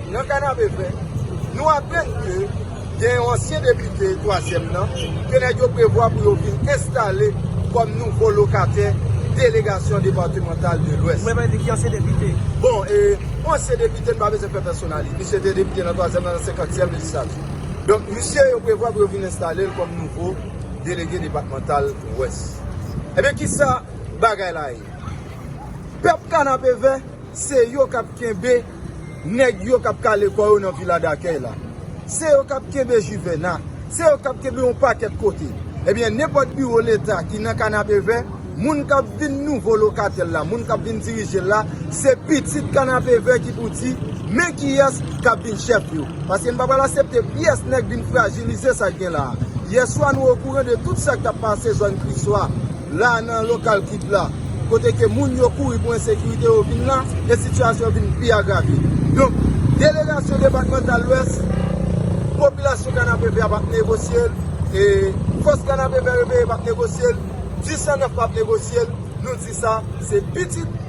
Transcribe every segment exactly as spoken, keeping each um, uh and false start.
Nan Kanapevè, nou aprann ke gen yon ansyen depite twazyèm nan, ke nèg yo prevwa pou yo vin enstale kòm nouvo lokatè delegasyon depatmantal de Lwès. Mwen pa di ki ansyen depite. Bon, e, yon ansyen depite, nou pa bezwen fè pèsonalize. Misye te depite nan twazyèm nan, nan senkantyèm lejizlatif. Donk, misye yo prevwa pou yo vin enstale l kòm nouvo delege depatmantal Lwès. Ebyen, kisa bagay la ye? Pèp Kanapevè, se yo k ap kenbe nèg yo k ap kale kò yo nan vila dakèy la. Se yo k ap kenbe Juvena. Se yo k ap kenbe yon pakèt kote. Ebyen, nenpòt biwo Leta ki nan Kanapevè, moun k ap vin nouvo lokatè l la, moun k ap vin dirije l la, se pitit Kanapevè ki pou di, men kiyès k ap vin chèf yo. Paske n pa pral aksepte pyès nèg vin frajilize sa k gen la a. Yèswa, nou okouran de tout sa k t ap pase zòn Kriswa, la nan lokal Kit la, kote ke moun yo kouri pou ensekirite yo vin la, e sitiyasyon yo vin pi agrave. Donk, delegasyon depatmantal Lwès, popilasyon Kanapevè a p ap negosye l, e fòs Kanapevè reveye p ap negosye l, dis san nèf p ap negosye l, nou di sa, se pitit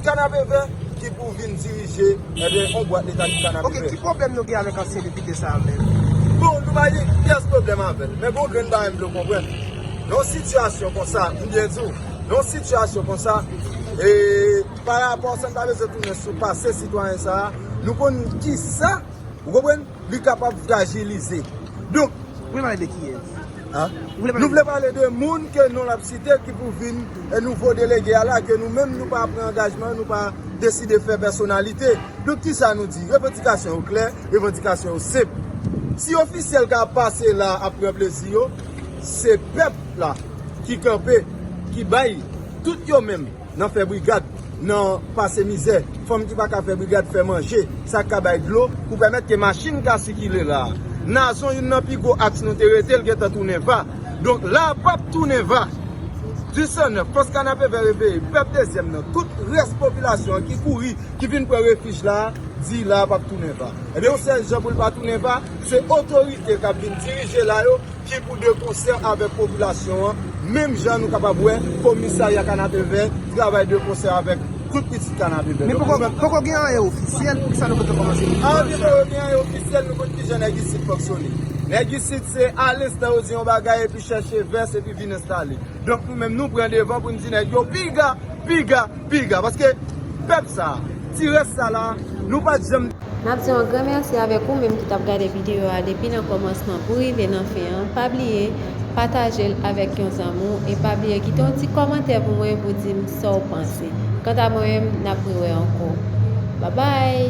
Kanapevè ki pou vin dirije, ebyen, yon bwat Leta ki Kanapevè. Ok, ki pwoblèm nou gen avèk ansyen depite sa a menm? Bon, nou pa gen pyès pwoblèm avè l, men gon grenn bagay m vle w konprann. Nan yon sitiyasyon konsa, m byen di w, nan yon sitiyasyon konsa, e, pa rapò sa, n pa bezwen tounen sou pase sitwayen sa a, nou konn kisa, ou konprann, li kapab frajilize. Donk, Ou vle pale de kiyès? Hein? Ou vle pale Nou vle pale de moun ke non l ap site ki pou vin, e, nouvo delege a la, ke nou menm nou pa pran angajman, nou pa deside fè pèsonalite. Donk, kisa nou di? Revandikasyon yo klè, revandikasyon yo senp. Si ofisyèl k ap pase la ap pran plezi yo, se pèp la ki kanpe, ki bay tout yo menm nan fè brigad, nan pase mizè, fanm ki pa ka fè brigad fè manje, sa k ka bay dlo, pou pèmèt ke machin ka sikile la a. Nazon, youn nan pi gwo aks nou te rete, l gentan tounen va. Donk, la a p ap tounen va. Dis san nèf, fòs Kanapevè reveye, pèp dezyèm nan, tout rès popilasyon an ki kouri, ki vin pran refij la a, di la a p ap tounen va. Ebyen, yon sèl jan pou l pa tounen va, se otorite k ap vin dirije la yo, ki pou de konsè avèk popilasyon an, menm jan nou kapab wè komisarya Kanapevè travay de konsè avèk tout pitit Kanapevè. Men poko, poko gen anyen ofisyèl, poukisa nou poko kòmanse? Anyen poko gen anyen ofisyèl, nou konn kijan nèg isit fonksyone. Nèg isit se alenstan yo di yon bagay epi chèche vès epi vin enstale. Donk nou menm nou pran devan pou n di nèg yo piga, piga, piga. Paske pèp sa, ti rès sa la, nou pa t janm N ap di yon gran mèsi avèk ou menm ki t ap gade videyo a depi nan kòmansman pou rive nan fen an. Pa bliye pataje l avèk yon zanmi w e pa bliye kite yon ti kòmantè pou mwen pou di m sa w panse. Kanta mwen menm, n ap rewè ankò. Babay!